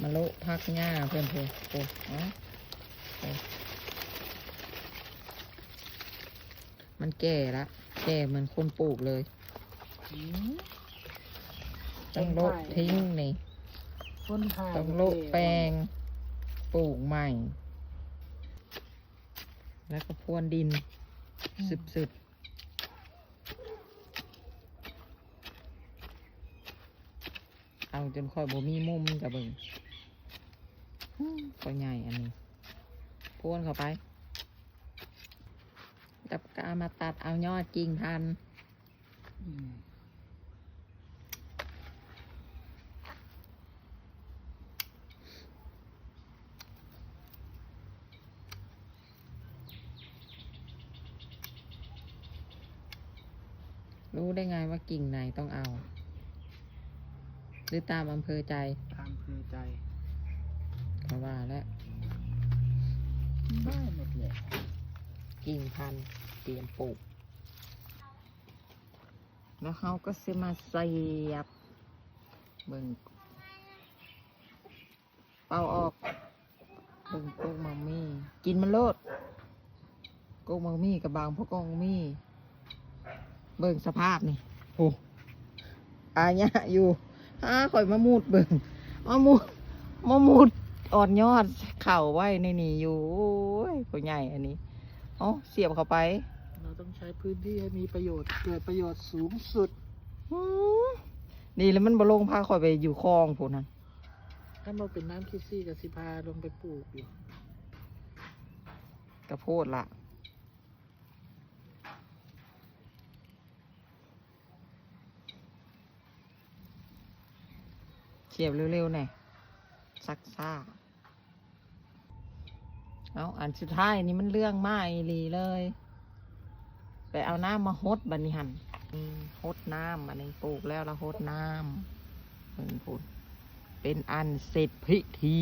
ມາໂລະຜັກຫຍ້າເພິ່ນພຸ້ນ ໂອ້ ເອົາ ໂອ້ ມັນແກ່ລະ ແກ່ເໝືອນຄົນປູກເລີຍ ອືມ ຕ້ອງໂລະ ຕົ້ນໄຜ່ ຖິ້ມນີ້ ຕົ້ນໄຜ່ ຕ້ອງໂລະແປງ ແກ່ ປູກໃໝ່ ແລ້ວກໍພຣວນດິນ ອືມ ຊຶບໆ. ເອົາຈົນຂ້ອຍບໍ່ມີມຸມ ຈະເບິ່ງ ອືມ ກໍໃຫຍ່ອັນນີ້ ພຣວນເຂົ້າໄປ ກັບກາມາຕັດເອົາຍອດກິ່ງພັນ ອືມ. ຮູ້ໄດ້ໄງວ່າກິ່ງໄຫນຕ້ອງເອົາ ຫຼືຕາມອຳເພີໃຈ? ຕາມອຳເພີໃຈ ຂ້ອຍວ່າແລ້ວ ໄດ້ໝົດແຫຼະ ກິ່ງພັນ ກຽມປູກ ແລ້ວເຮົາກໍຊິມາສຽບ ເບິ່ງ ເປົ່າອອກ ເບິ່ງກົກໝາກມີ້ ກິນມັນໂລດ ກົກໝາກມີ້ກັບບາງພວກກົກໝາກມີ້ ເບິ່ງສະພາບນີ້ ໂອ້ ອາຍະຢູ່ ຫາຂ້ອຍມາມຸດເບິ່ງ ມາມຸດ ມາມຸດອອດຍອດເຂົ້າໄວ້ໃນນີ້ຢູ່ ໂອ້ຍ ຜູ້ໃຫຍ່ອັນນີ້ ເອົາ ສຽບເຂົ້າໄປ เราต้องใช้พื้นที่ให้มีประโยชน์ เกิดประโยชน์สูงสุด อืม นี่แหละมันบ่ลง พาข้อยไปอยู่คลองพู้นหั่น คันบ่เป็นน้ำขี้ซี้ก็สิพาลงไปปลูกอยู่ กะโพดละ เสียบเร็วๆ แหน่ ซักซ่า เอ้า อันสุดท้ายนี่มันเรื่องมาอีหลีเลย ไปเอาน้ำมาหดบัดนี้หั่น อืม หดน้ำ อันนี้ปลูกแล้ว แล้วหดน้ำ เบิ่งพู้น เป็นอันเสร็จพิธี